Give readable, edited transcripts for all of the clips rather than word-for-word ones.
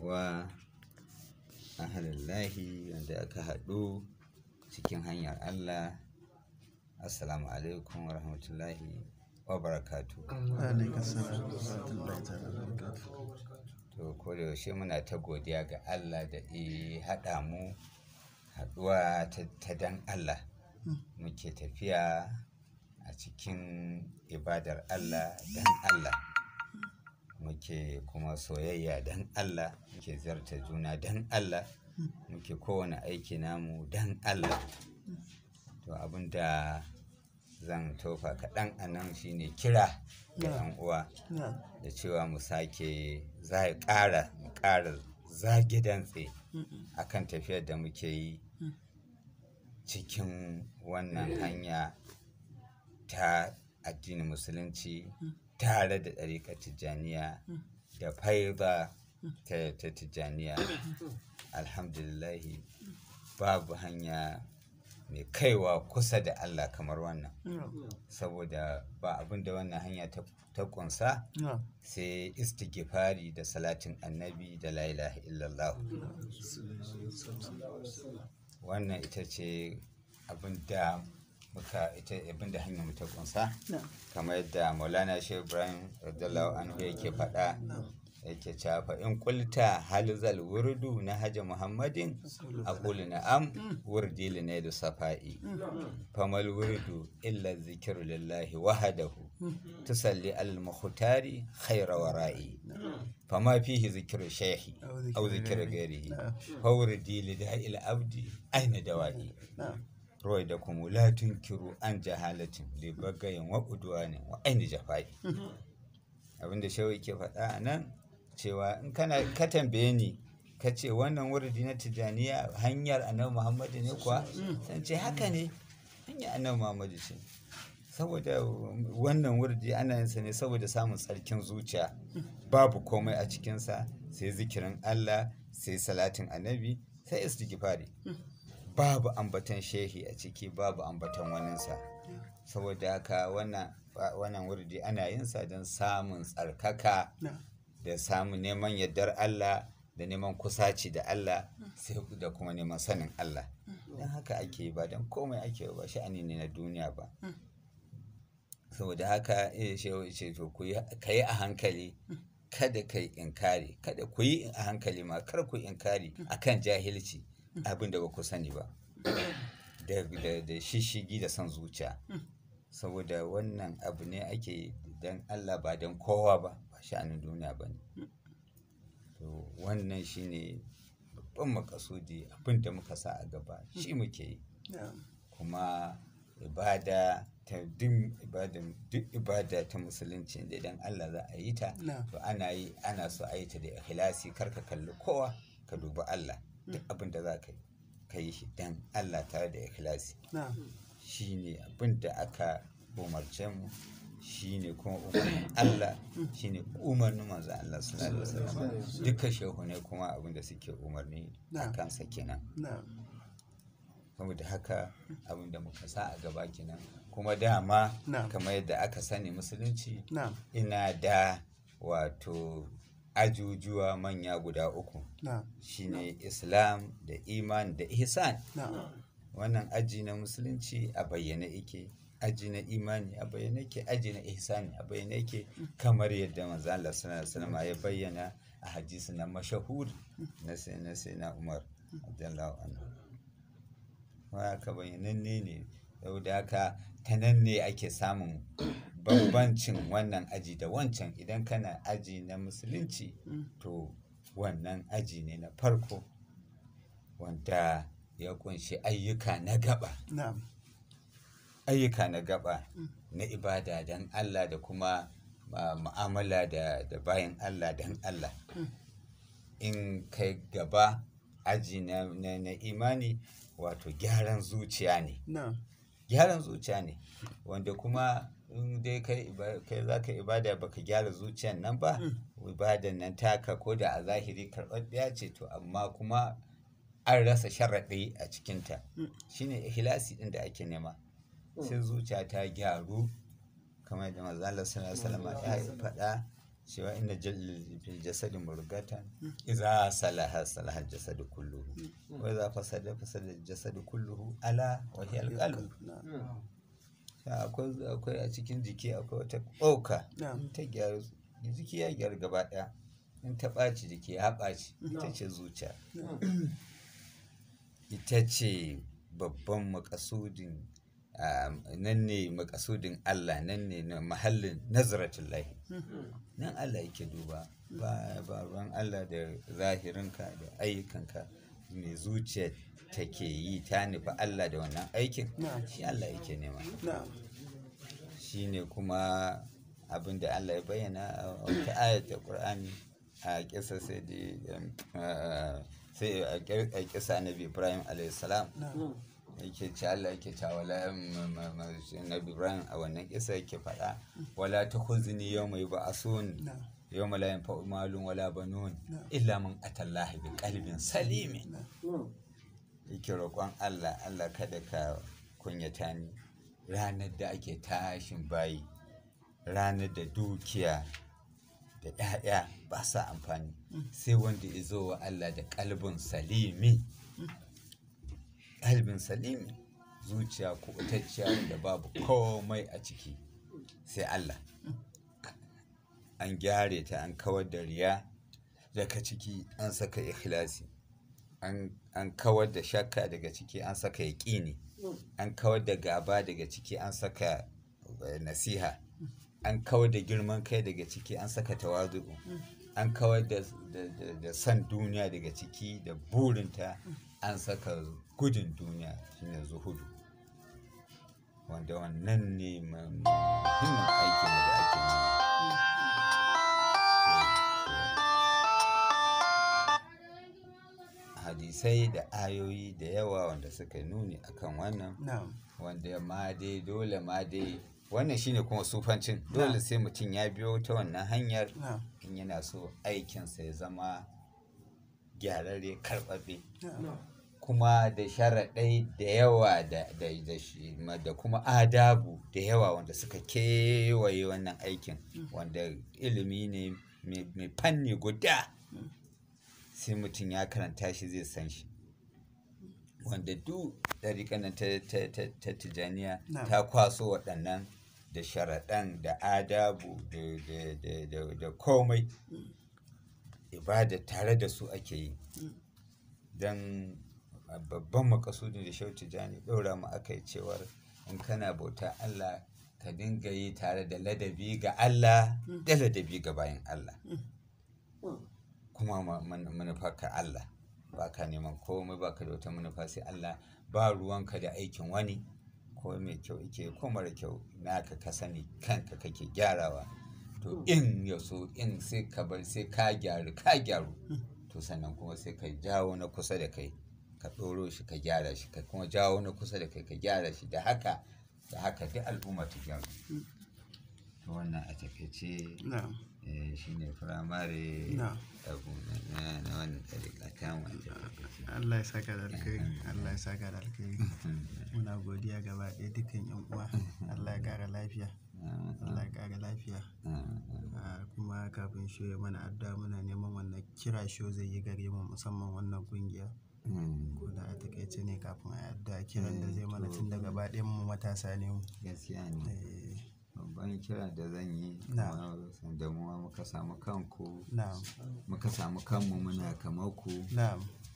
Uwa ahalillahi wanda aka haɗu cikin hanyar Allah, assalamu alaikum wa rahmatullahi wa barakatu. To, ko da yaushe muna ta godiya ga Allah da ya haɗa mu haɗuwa ta dan Allah. Muke tafiya a cikin ibadar Allah dan Allah. Muke kuma soyayya dan Allah, muke ziyartar juna dan Allah, muke kowane aiki namu dan Allah. To, abin da zan tofa kaɗan a nan shine kira ga 'yan uwa da cewa mu sake za ƙara mu ƙara zage dantse akan tafiyar da muke yi cikin wannan hanya ta addinin Musulunci tare da ɗariƙar Tijjaniya da faiza ta Tijjaniya. Alhamdulillahi, babu hanya mai kaiwa kusa da Allah kamar wannan, saboda ba abin da wannan hanya ta ƙunsa sai istighfari da salatin Annabi da la ilaha illallah. Wannan ita ce abin da muka ita abin da hanyar mu ta ƙunsa, kamar yadda Maulana Shehu Ibrahim radiyallahu anhu yake faɗa, yake cewa: "Fa in qulta hal zal wurdu na haja Muhammadin, aqulu na'am, wurdi li nailu safa'i, famal wurdu illa zikru lillahi wahdahu, tusalli al mukhtari khayra wara'i, fama fihi zikru shaykhi aw zikru ghairihi, fa wurdi li da'il abdi aina dawa'i, ruwaidakum la tunkiru an jahalatin li bagayin wa udwanin wa aini jafa'i." Abinda Shehu yake faɗa a nan cewa in kana ka tambaye ni ka ce wannan wurdi na Tijjaniya hanyar Annabi Muhammadu ne kuwa, san ce haka ne, hanyar Annabi Muhammadu ce, saboda wannan wurdi ana yin sa ne saboda samun tsarkin zuciya. Babu komai a cikinsa sai zikirin Allah, sai salatin Annabi, sai istighfari. Babu ambaton shehi a ciki, babu ambaton waninsa. Saboda haka wannan wurdi ana yin sa don samun tsarkaka da samun neman yardar Allah da neman kusaci da Allah, sai da kuma neman sanin Allah. Don haka ake yi, ba don komai ake yi ba, sha'ani ne na duniya ba. Saboda haka Shehu ce to ku yi ka yi a hankali, kada kai inkari, kada ku yi a hankali ma, kar ku inkari akan jahilci, abin da ba ku sani ba, da shishigi da son zuciya, saboda wannan abu ne ake don Allah ba don kowa ba, ba sha'anin duniya ba ne. To, wannan shine babban makasudi, abin da muka sa a gaba shi muke yi. Kuma ibada ta duk ibada, duk ibada ta Musulunci da idan Allah za a yi ta, to ana yi, ana so a yi ta da ikhlasi. Kar ka kalli kowa, ka dubi Allah. Duk abin da za ka yi, ka yi shi dan Allah tare da ikhlasi. Shine abin da aka umarce mu, shine kuma umarnin Allah, shine umarnin manzon Allah sallallahu alaihi wasallam. Duka shehu ne kuma abin da suke umarni a kansa kenan. Saboda haka abin da muka sa a gaba kenan. Kuma dama kamar yadda aka sani, Musulunci ina da wato ajujuwa manya guda uku, shine Islam da Iman da Ihsan. Wannan aji na Musulunci a bayyane yake, aji na imani a bayyane yake, aji na ihsani a bayyane yake, kamar yadda manzo Allah sallallahu alaihi wasallam ya bayyana a hadisi na mashahur na sai na Umar radiyallahu anhu. Haka bayyananne ne. Saboda haka ta nan ne ake samun bambancin wannan aji da wancan. Idan kana aji na Musulunci, to wannan aji ne na farko wanda ya kunshi ayyuka na gaba, ayyuka na gaba na ibada don Allah da kuma mu'amala da bayan Allah don Allah. In kai gaba aji na imani, wato gyaran zuciya ne. Gyaran zuciya ne wanda kuma in dai kai za ka ibada baka gyara zuciyan nan ba, ibadan nan taka ko da a zahiri karɓaɓɓiya ce, to amma kuma an rasa sharaɗi a cikinta, shine ikhlasi ɗin da ake nema. Sai zuciya ta gyaru, kamar yadda manzo Allah sallallahu alaihi wasallam ya faɗa. Cewa inna fil jasadi murgatan idza salaha salaha jasadu kulluhu wa idza fasada fasada jasadu kulluhu ala wa hiya al-qalb. Akwai a cikin jiki akwai wata tsoka, in ta gyaru jiki ya gyaru gaba ɗaya, in ta ɓaci jiki ya ɓaci. Ita ce zuciya, ita ce babban makasudin, nan ne makasudin Allah, nan ne na mahallin nazaratullahi, nan Allah yake duba. Ba ruwan Allah da zahirinka da ayyukanka, mai zuciya take yi ta nufi Allah da wannan aikin, shi Allah yake nema. Shi ne kuma abin da Allah ya bayyana a wata ayat Qur'ani a kisa sai a kisa Annabi Ibrahim alayhi salam. Yake ce Allah yake cewa wala Nabi Ibrahim a wannan kisa yake faɗa, wala tukhzini yawma yub'asun yawma la yanfa'u malun wala banun illa man atallaha bi qalbin salim. Yake roƙon Allah, Allah kada ka kunyata ni ranar da ake tashin bayi, ranar da dukiya da 'ya'ya ba sa amfani sai wanda ya zo wa Allah da kalbin salimi. Kalbin salimi, zuciya kubutacciya da babu komai a ciki sai Allah. An gyare ta, an kawar da riya daga ciki, an saka ikhlasi, an kawar da shakka daga ciki, an saka yaƙini, an kawar da gaba daga ciki, an saka nasiha, an kawar da girman kai daga ciki, an saka tawazu'u, an kawar da san duniya daga ciki da burinta, an saka gudun duniya, shine zuhudu. Wanda wannan ne muhimmin aiki ne da ake nema. Hadisai da ayoyi da yawa wanda suka nuni akan wannan, wanda ma dai dole ma dai wannan shine kuma sufancin. Dole sai mutum ya biyo ta wannan hanyar in yana so aikinsa ya zama gyararre, karɓaɓɓe, kuma da sharaɗai da yawa da kuma adabu da yawa wanda suka kewaye wannan aikin, wanda ilimi ne mai fanni guda, sai mutum ya karanta shi zai san shi. Wanda duk ɗariƙar nan ta Tijjaniya ta kwaso waɗannan da sharaɗan da adabu da komai, ibada tare da su ake yi. Don babban makasudin da Shehu Tijjani ɗora mu aka yi cewar in kana bauta Allah ka dinga yi tare da ladabi ga Allah da ladabi ga bayin Allah. Kuma manufarka Allah, ba ka neman komai, ba ka da wata manufa sai Allah, ba ruwanka da aikin wani, ko mai kyau yake ko mara kyau, naka ka sani kanka kake gyarawa. To in ya so in sai ka bar sai ka gyaru ka gyaru, to sannan kuma sai ka jawo na kusa da kai ka ɗoro shi ka gyara shi, ka kuma jawo na kusa da kai ka gyara shi, da haka da haka duk al'umma ta gyaru. To wannan a takaice shine firamare abu na wannan ɗariƙa ta mu a takaice. Allah ya saka da alkhairi, Allah ya saka da alkhairi. Muna godiya gaba ɗaya dukkan ƴan uwa. Allah ya ƙara lafiya. Allah ya ƙara lafiya. Kuma kafin shi ya mana addu'a muna neman wannan kira shi zai yi gare mu musamman wannan ƙungiya. Ko da a takaice ne kafin a yi addu'a kiran da zai mana tun da gaba ɗayan mu matasa ne mu. Gaskiya ne. Babban kira da zan yi da mu muka samu kanku, muka samu kanmu muna kamar ku,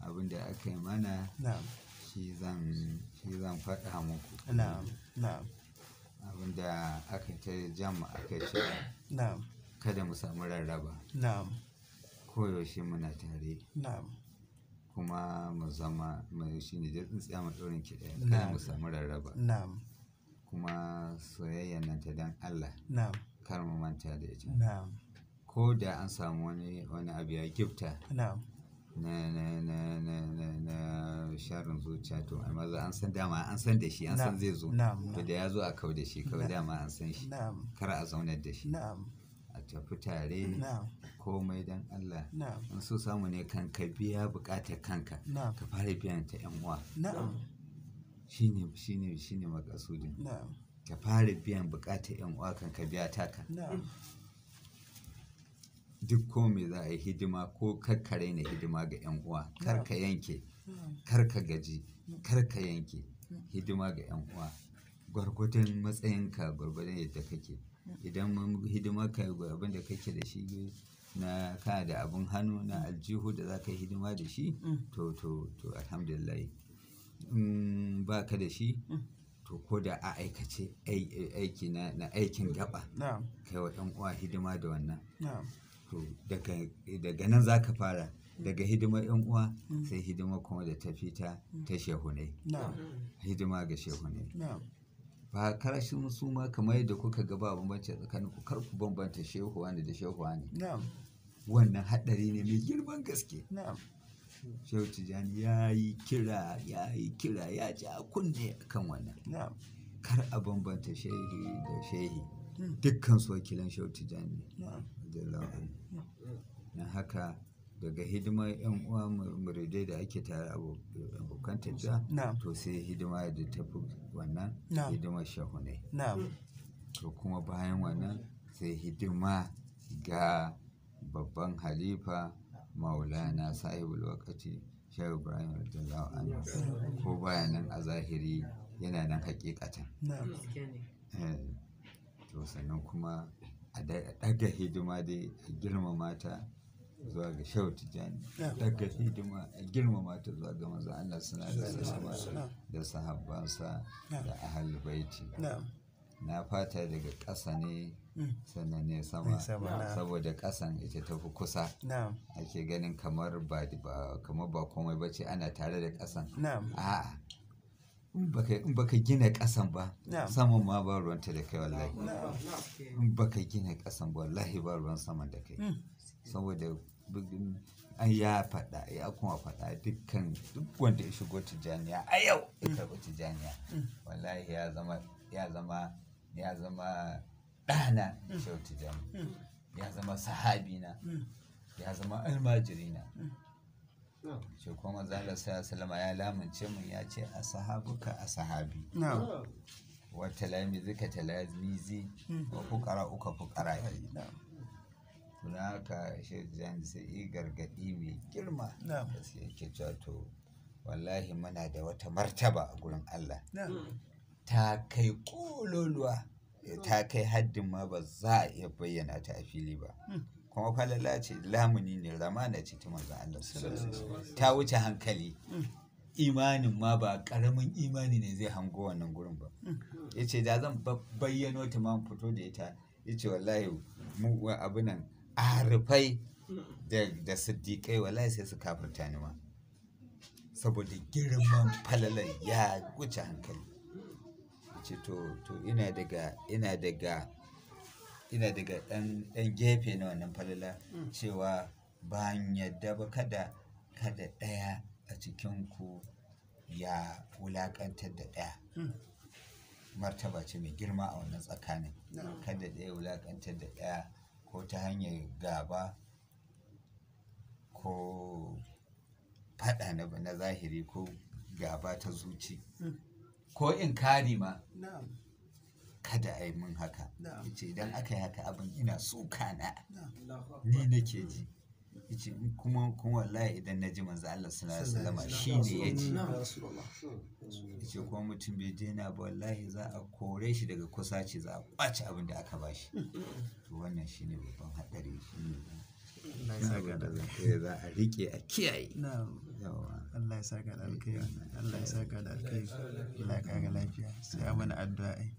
abin da aka yi mana shi zan faɗa muku. Abin da aka ta jam aka ce kada mu samu rarraba. Koyaushe muna tare. Kuma mu zama shi ne da tsintsiya maɗaurin ki ɗaya, kada mu samu rarraba. Kuma soyayya nan ta dan Allah, kar mu manta da ita. Ko da an samu wani abu ya gifta na sharin zuciya, to amma an san dama an san da shi, an san zai zo, to da ya zo a kau da shi kawai, dama an san shi, kar a zaunar da shi, a tafi tare komai dan Allah. In so samu ne kan ka biya bukatar kanka, ka fara biyan ta yan uwa. Shine makasudin. Ka fara biyan bukatar yan uwa kan ka biya taka. Duk ko me za a yi hidima ko karkare na hidima ga 'yan uwa, kar ka yanke, kar ka gaji, kar ka yanke hidima ga 'yan uwa gwargwadon matsayinka, gwargwadon yadda kake. Idan mun hidima ka abin da kake da shi na kana da abin hannu na aljihu da za ka yi hidima da shi, to alhamdulillah. In ba ka da shi, to ko da a aikace aiki na aikin gaba, kai wa 'yan uwa hidima da wannan. To daga nan za ka fara, daga hidimar 'yan uwa sai hidima kuma da ta fita ta shehunai. Hidima ga shehunai. Ba karashin su ma kamar yadda kuka ga ba bambanci tsakanin ku, kar ku bambanta shehu wani da shehu wani. Wannan haɗari ne mai girman gaske. Shehu Tijjani ya yi kira, ya yi kira, ya ji a kunne akan wannan. Kar a bambanta shehi da shehi. Dukkan su wakilan Shehu Tijjani ne. Na haka daga hidimar 'yan uwa muridai da ake tare abokan tafiya, to sai hidima da tafi wannan hidimar shehunai. To kuma bayan wannan sai hidima ga babban halifa Maulana Sahibul Waqti Shehu Ibrahim radiyallahu anhu. Ko baya nan a zahiri yana nan hakikatan. To sannan kuma a ɗaga hidima dai a girmama ta zuwa ga Shehu Tijjani, ɗaga hidima a girmama ta zuwa ga Manzon Allah sallallahu alaihi wasallam da sahabbansa da ahlul baiti. Na fata daga ƙasa ne sannan ne sama, saboda ƙasan ita tafi kusa. Ake ganin kamar ba komai ba ce ana tare da ƙasan. A'a, in baka gina ƙasan ba, saman ma ba ruwanta da kai wallahi. In baka gina ƙasan ba wallahi ba ruwan saman da kai. Saboda an ya faɗa ya kuma faɗa dukkan duk wanda ya shigo Tijjaniya a yau ya karɓi Tijjaniya wallahi ya zama ɗana Shehu Tijjani, ya zama sahabina, ya zama almajirina. Shi kuma Manzon Allah sallallahu alaihi wasallam ya lamunce mun ya ce a sahabuka a sahabi, wa talamizika talamizi, wa fuqara'uka fuqara'i. Don haka Shehu Tijjani sai yi gargaɗi mai girma da sai yake cewa to wallahi muna da wata martaba a gurin Allah ta kai ƙololuwa, ta kai haddin ma ba za a iya bayyana ta a fili ba. Kuma falala ce, lamuni ne, ramana ce ta Manzon Allah sallallahu alaihi wasallam. Ta wuce hankali. Imanin ma ba ƙaramin imani ne zai hango wannan gurin ba. Yace da zan bayyano ta ma fito da ita, yace wallahi mu abunan arifai da siddiƙai wallahi sai su kafirta ni ma, saboda girman falalar ya wuce hankali. Yace to ina daga ɗan gefe na wannan falala cewa ban yadda ba kada ɗaya a cikin ku ya wulaƙantar da ɗaya. Martaba ce mai girma a wannan tsakanin. Kada ɗaya wulaƙantar da ɗaya ko ta hanyar gaba ko faɗa na zahiri ko gaba ta zuci ko inkari ma. Kada a yi min haka. Yace idan aka yi haka abin ina suka na ni nake ji. Yace kuma wallahi idan na ji Manzon Allah sallallahu alaihi wasallam shi ne ya ji. Yace kuma mutum bai daina ba wallahi za a kore shi daga kusa ce, za a ƙwace abin da aka bashi. To wannan shine babban haɗari, shine za a riƙe a kiyaye. Allah ya saka da alkhairi, Allah ya saka da alkhairi, Allah ya ƙara lafiya. Sai a mana addu'a ai.